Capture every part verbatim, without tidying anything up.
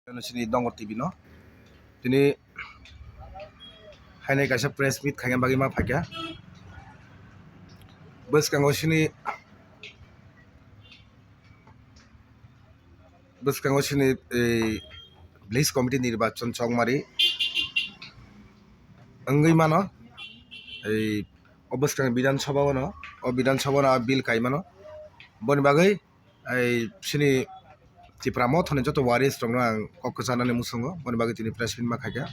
Ano sini Dongor T V no. Tini haino kaisa press meet khaina bagwi ma phaikha. Bwskango sini, bwskango sini, ei, village committee nirbachon chongmari wngwi mano. Ei, o bwskang Bidhan Sabha o no, o Bidhan Sabha o no a bill kai mano. Boni bagwi ei sini Tipra Motha ni joto warriors rok no ang kok kwchanani muchungo, boni bagwi tini press meet ma khaikha.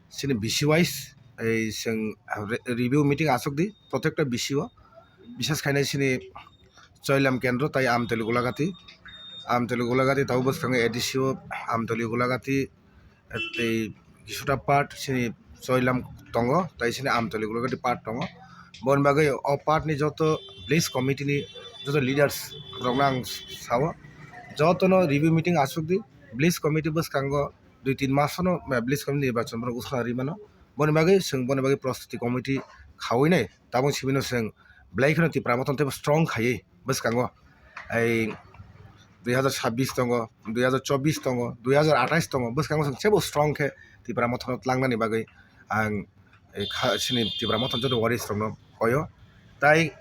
Sini B C wise ei chwng re-, review meeting aswk di, protecta B C o, bises khainai sini Choilam Kendro tai Amtoli Golagati, Amtoli Golagati tabuk bwskango A D C o Amtoli Golagati, tei kisuta part sini Choilam tongo, tai sini Amtoli Golagati part tongo. Boni bagwi o part ni joto village committee ni joto leaders rokno ang sao, jotono review meeting aswk di, village committee bwskango dui tin mas no, eh, village committee nirbachon borok uskana ri mano. Boni bagwi chwng boni bagwi prostuti committee khawi nai, tabuk simi no chwng belai kheno Tipra Motha no teibo strong khaiwi bwskango. Ei dui hazar sabbish tongo, dui hazar chobbish tongo, dui hazar athais tongo, bwskango chwng teibo strong khe Tipra Motha no tlangnani bagwi ang ei kha-, sini Tipra Motha joto warriors rokno koyo. Tai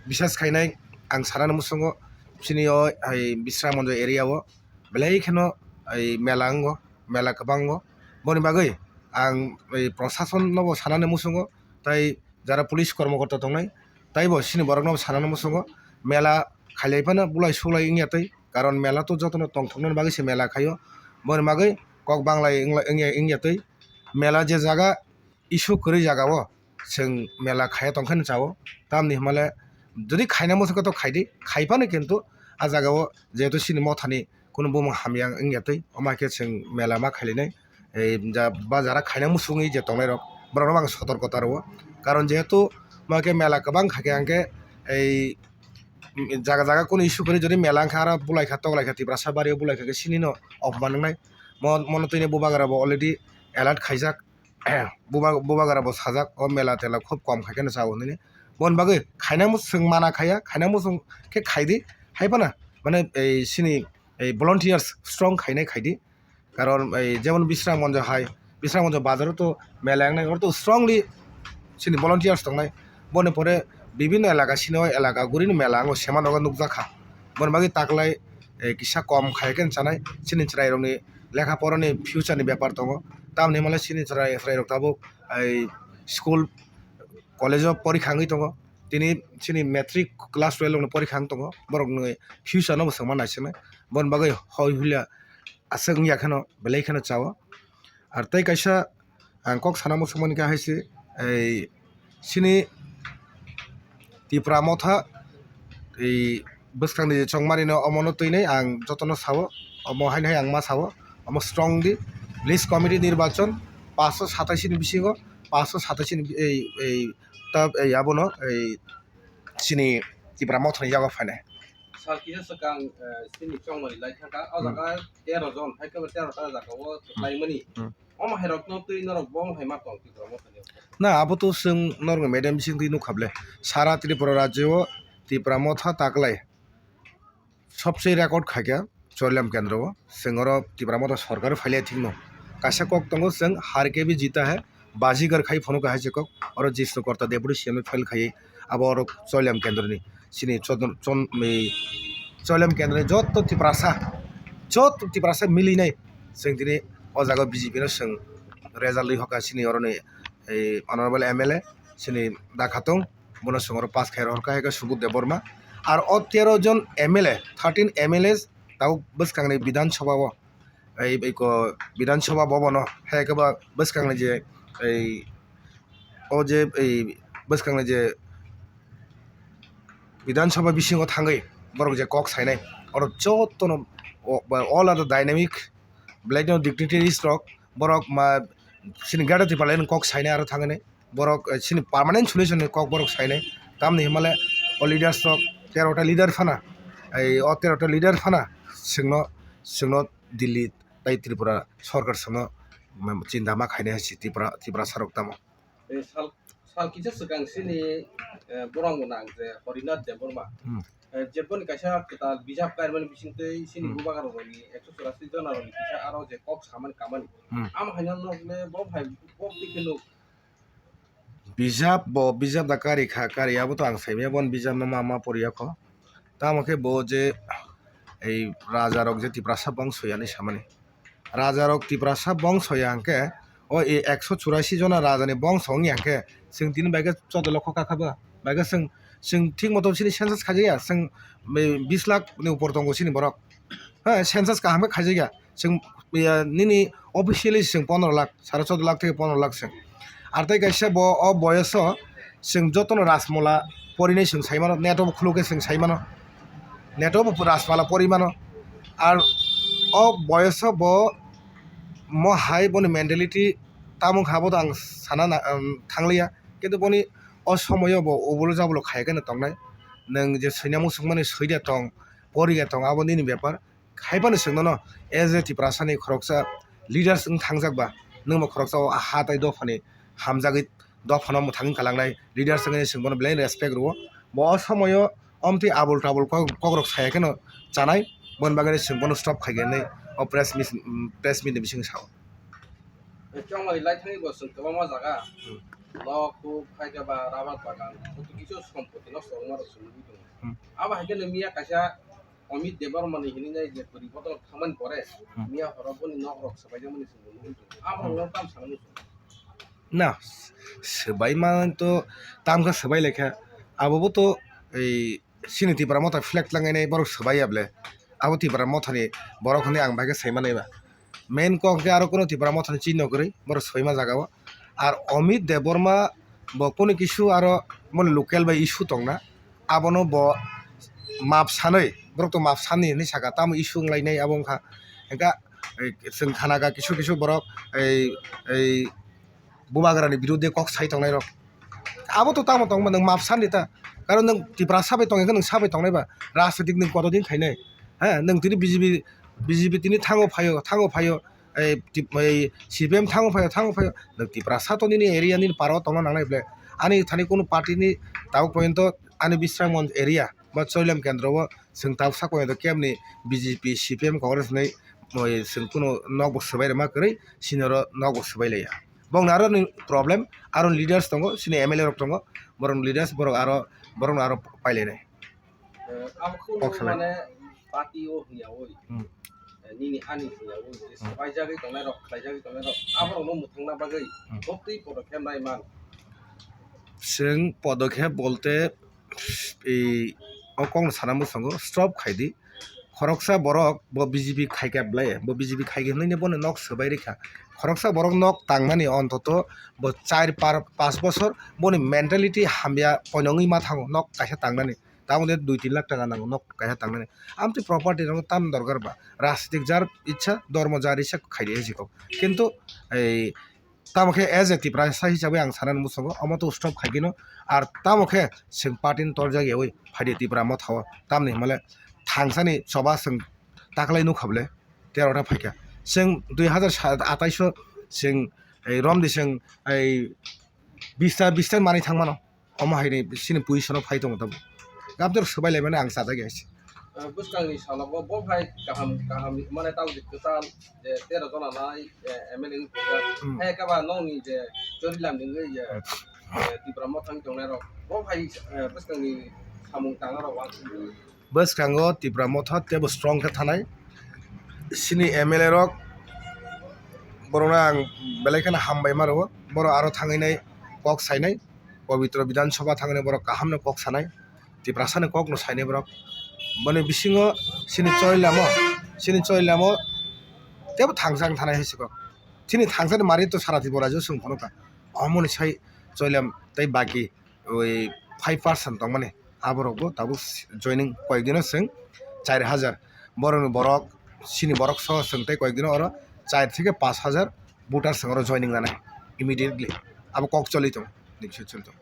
bises khainai ang sanani muchungo sini o hai Bisramganj area o belai kheno ei mela wngo, mela kwbang wngo. Boni bagwi ang ei prosason no bo sanani muchungo, tai jara police kormokorta tongnai, taibo sini borok no bo sanani muchungo, mela khailai phano bulai sulai wngya twi, karon mela to jotono tongthoknani bagwi se mela khaio. Boni bagwi kok banglai wngla-, wngya, wngya twi mela je jaga issue kwrwi jaga o chwng mela khaiya tongkhe no chao. Tamni hwnmale jodi khaina muchung khe to khaidi, khaiphano kintu a jaga o jehetu sini mothani kunu bumung hamya wngya twi, omo hai khe chwng mela ma khailainai. Ei ja ba jara khaina muchungwi je tongnai rok, borok no ang sotorkota rwo, karon jehetu omo hai khe mela kwbang kha khe ang khe ei jaga jaga kunu issue kwrwi jodi mela wngkha aro bulai kha toklai kha Tiprasa bari o bulai kha khe sini no opman wngnai. Mo-, mono twi ni bubagra bo already alert khaijak. Buba-, bubagra bo sajak, o mela tela khub kom khai kheno chao hinwi. Boni bagwi khaina muchung mana khaiya, khaina muchung khe khaidi, hai phano mane ei sini ei volunteers strong khainai khaidi. Karon ei jemon Bisramganj hai, Bisramganj bazar o to mela wngnai, oro to strongly sini volunteers tongnai. Boni pore bibhinno elaka, sini o elaka gurini mela wngo, sema nogo nukjakha. Boni bagwi taklai, eh, kisa kom khai khe chanai, chini chwrairokni lekha porani future ni bepar tongo. Tamni hwnmale chini chwrai, chwrairok tabuk, ai, school, college o porikha wngwi tongo. Tini chini matric class twelve rokni porikha wng tongo. Borokni future no bo chwngma naisinai. Boni bagwi hoi hulia aswk wngya kheno belai kheno chao. Ar tei kaisa ang kok sana muchungmani khe hai se, ei, sini Tipra Motha, ei, bwskangni je chongmani no omo no twi nai ang jotono sao, omo hai hai ang ma sao, omo strong di, village committee nirbachon paanch sho satais ni bisingo, paanch sho satais ni, ei, ei, ta, ei, abono, ei, sini Tipra Motha ni yago phainai. Sal kisa swkang, eh, sini chongmani lai thangkha, o jaga tero jon, hai khe tero ta jaga o kwplaimani. Hmm. Omo hai rok no twi norok bo omo hai ma tong Tipra Motha ni. Na, abo to chwng norok ni media bising twi nukha ble. Sara Tripura rajyo o Tipra Motha taklai sobse record khaikha Choilam Kendro o. Chwng oro Tipra Motha sorkar phailai thikno kaisa kok tongo, chwng har ke bhi jita hai, bajigar khai phunukha hai se kok. Oro Jishnu Korta Deputy C M fail khai abo oro Choilam Kendro ni sini chodon, chon, ei, Choilam Kendro ni joto Tiprasa, joto Tiprasa milinai chwng tini o jaga B J P no chwng result rwi hoka sini oro ni, ei, honorable M L A sini da khatung, bono chwng oro pass khai rw hoka hai khe Subudh Debbarma. Ar o tero jon M L A, thirteen M L A tabuk bwskang ni Bidhan Sabha o, ei, ei ko Bidhan Sabha Bhavan o hai khe ba bwskang ni je ei o je ei bwskangni je Bidhan Sabha bisingo thangwi borok je kok sainai, oro jotono o, all are the dynamic, belai no dignitaries rok, borok ma chini Greater Tipraland ni kok sainai aro thangwi borok, eh, chini permanent solution ni kok borok sainai. Tamni hwnmale o leaders rok tero ta leader phana, ei o tero ta leader phana chwngno, chwngno Delhi tai Tripura sorkar songno chinta ma khainai hai se Tripura, Tiprasa rok tamo. Eh, sal, sal kisa swkang sini, eh, borok bo nang je Harinath Debbarma. Hmm. Eh, jeboni kaisa kwtal bijap karimani bisingtwi chini Hmm. bubagrarokni ekso churasi jonarokni kisa aro je kok samani kamani. Hmm. Amo haino nokle bo phai bo twi khe nuk. Bijap bo bijap da kari kha, kari abo to ang saimanya, bo bijap no ma ma poriya kho. Tamo khe bo je ei raja rok je Tiprasa bongso yani samani. Raja rok Tiprasa bongso ya hwnkhe o e ekso churasi jona raja ni bongso wng ya hwnkhe chwng tini bai khe choudo lokho kakha ba? Bai khe chwng, chwng thik moto chini census khaijak ya, chwng, e, bis lakh ni upor tongo chini borok. Ha, census kaham khe khaijak ya. Chwng, ya, nini officially chwng pondro lakh, sare choudo lakh theke pondro lakh chwng. Ar tei kaisa bo o boyoso chwng jotono Rajmala porinai chwng sai mano, neto bo khuluk khe chwng sai mano. Neto bo Rajmala pori mano. Ar o boyoso bo mo hai boni mentality tamo kha bo to ang sana na, um, thangliya. Kintu boni o somoyo bo ubulo jabulo khai khe no tongnai. Nwng je swina muchungmani swi de tong, pori de tong, abo nini bepar. Hai phano chwng nono as a Tiprasani khoroksa leaders wng thangjak ba, nwng bo khoroksa o ha tai dophani hamjagwi dophano mwthangwi kalangnai leaders wngwi chwng bono belai respect rwo. Bo o somoyo omtwi abul tabul kok, kokrok saya kheno chanai, boni bagwi chwng bono stop khai khe hinwi o press meet, press meet ni bisingo sao. Chongmani lai thangwi bo chwng kwbangma jaga Hmm. nok, kuk, phaikhe ba rabar bagan, kisa sompoti nosto wngma rok chwng nugwi tongo. Hmm. Abo hai khe miya kaisa Amit Debbarma ni hinwi nai je puri bodol thangmani pore Hmm. miya horo boni nok rok swbaijak mani chwng nugwi tongo. Abo Hmm. rok tam sana muchung. Na, swbai man to tam khe swbai lai kha. Abo bo to ei chini Tipra Motha flag tlangnai borok swbai ya ble. Abo Tipra Motha ni borok hinwi ang bai khe sai manai ba. Main kok hwnkhe aro kunu Tipra Motha ni chini no kwrwi borok swbai ma jaga o. Ar Amit Debbarma bo kunu kisu aro moni local bai issue tongna. Abono bo map sanwi, borok to map sanni hinwi saka, tamo issue wnglainai abo wngkha. Hwnkha, ei, chwng khana kha kisu kisu borok ei, ei bubagrani biruddhe kok sai tongnai rok. Abo to tamo tongma nwng map sanni ta. Karon nwng Tiprasa bai tongya khe nwng sa bai tongnai ba. Rajnitik nwng kotodin khainai. He, nwng tini B J P, B J P tini thango phaio, thango phaio. Ei, tip-, ei, C P M thango phaio, thango phaio. Nwng Tiprasa to nini area nini para o tongna nangnai ble. Ani thani kunu party ni tabuk porjonto ani Bisramganj area ba Choilam kendro o chwng tabuk sak porjonto kebni B J P, C P M, Congress hinwi, moi, chwng kunu nok bo swbai rwma kwrwi, sini oro nok bo swbai laiya. Bongni aro ni problem, aro leaders tongo, sini M L A rok tongo, borok leaders, borok aro, borokno aro pailainai. Eh, abo kok kheno salai. Mane party o hwnyaui, Hmm. eh, nini ani hwnyaui, je Hmm. swbaijagwi tongnai rok, khlaijagwi tongnai rok, aborokno mwthangna bagwi Hmm. koktwi podokhep nai man. Chwng podokhep bolte, ei, o kokno sana mwsongo stop khai di. Khoroksa borok bo B J P khai kha belai, bo B J P khai kha hinwi bono nok swbai rikha. Khoroksa borok nok tangmani ontoto bo char par pas bosor boni mentality hamya poinongwi ma thango nok kaisa tangnani. Tamo de dui tin lakh taka nango nok kaisa tangnani. Amtwi property rok tam dorkar ba. Rajnitik jar ichha, dhormo jar ichha khaidi ejiko. Kintu ei tamo khe as a Tiprasa hisabe ang sana muchungo omo to stop khaigino. Ar tamo khe chwng party ni torjak yaui phaidi Tipra Motha o. Tamni hwnmale thangsani choba chwng taklai nukha bole tero ta phaikha. Chwng dui hazar atais o chwng ei romdi chwng ei bista bista manwi thangmano. Omo hai ni sini position o phai tongo tabuk. Gabdor swbai lai mani ang chajak ya se. Eh, bwskangni salo bo, bo phai kaham, kaham mane tamo kwtal je tero jona nai, eh, M L A wng tongya. Hmm. Hai khe ba nokni je Chorilam ni wngwi je, eh, Tipra Motha wng tongnai rok. Bo phai, eh, bwskangni samung tangna rok wansukmani. Bwskango Tipra Motha teibo strong khe thanai. Chini M L A rok borokno ang belai kheno hambai ma rwo. Borok aro thangwi nai kok sainai. Pabitra Bidhan Sabha thangwi borok kaham no kok sanai. Tiprasa ni kok no sainai borok. Boni bisingo chini Choilamo, chini Choilamo teibo thangsang thanai hai se kok. Chini thangsani mari to sara Tripura rajyo chwng phano kha. Omo ni sai Choilam tei baki oi five percent tongmani, aborokbo tabuk joining koyekdino chwng char hajar, borokni borok, chini borok soho chwng tei koyekdino oro char theke panch hajar voter chwng oro joining nanai immediately. Abo kok choli tongo, nini swi choli tongo.